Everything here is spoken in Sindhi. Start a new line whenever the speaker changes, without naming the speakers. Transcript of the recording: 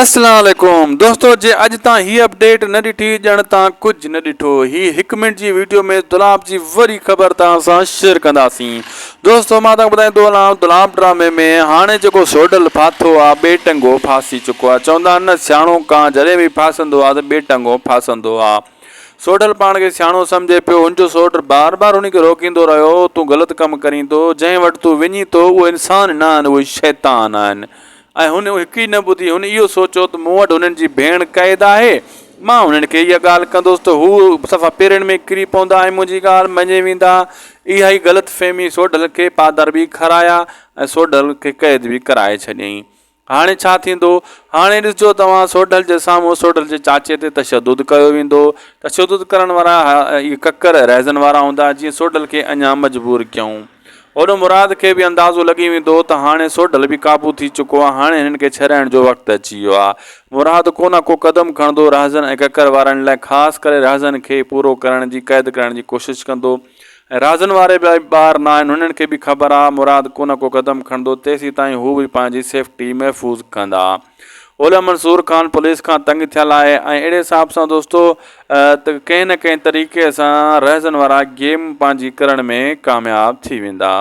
اسلام عليڪم دوستو جي اڄ تان هي اپڊيٽ نه ڏٺي ڄڻ تان ڪجهه نه ڏٺو هي هڪ منٽ جي ويڊيو ۾ دولاب جي وري خبر تان سان شيئر ڪنداسين دوستو مان تان ٻڌائيندو هلان دولاب ڊرامي ۾ هاڻي جيڪو سوڍل ڦاٿو آ ٻي ٽنگو ڦاسي چڪو آ چوندا آهن نه سياڻو ڪان جڏهن به ڦاسندو آ ته ٻي ٽنگو ڦاسندو آ سوڍل پاڻ کي سياڻو سمجهي پيو هن جو سوٽ بار بار هن کي روڪيندو رهيو تون غلط ڪم ڪرين ٿو جنهن وٽ تون وڃين ٿو اهو انسان نه آهن اهي شيطان آهن ۽ هن هڪ ئي نه ٻڌي. هن اهو سوچيو ته مون وٽ هنن جي ڀيڻ قيد آهي، مان هنن کي اها ڳالهه ڪندس ته هو صفا پيرن ۾ ڪري پوندا ۽ منهنجي ڳالهه مڃي ويندا. اها ئي غلط فهمي سوڍل کي پادر به کارايا ۽ سوڍل کي قيد به ڪرائي ڇڏيائين. هاڻي ڇا ٿيندو؟ هاڻي ڏسجو توهان سوڍل جي سامهون سوڍل جي چاچي تي تشدد ڪيو ويندو. تشدد ڪرڻ وارا اهي ڪڪر رهزن وارا هوندا، جيئن سوڍل کي اڃا مجبور ڪيائون. هوڏو مراد کي به اندازو لڳي ويندو ته هاڻي سوڍل به قابو ٿي چڪو آ، هاڻي هنن کي ڇڏائڻ جو وقت اچي ويو آ. مراد ڪو نه ڪو قدم کڻندو، رهزن ۽ ڪڪر وارن لاء خاص ڪري رهزن کي پورو ڪرڻ جي قيد ڪرڻ جي ڪوشش ڪندو ۽ رهزن واري به ٻار ناهن هنن کي به خبر آ مراد ڪو نه ڪو قدم کڻندو تيسيتائين هو به پنهنجي سيفٽي محفوظ ڪندا. اولهه منصور خان پوليس کان تنگ ٿيل آهي ۽ اهڙي حساب سان دوستو ته ڪنهن نه ڪنهن طريقي سان رهزن وارا گيم پنهنجي ڪرڻ ۾ ڪامياب ٿي ويندا.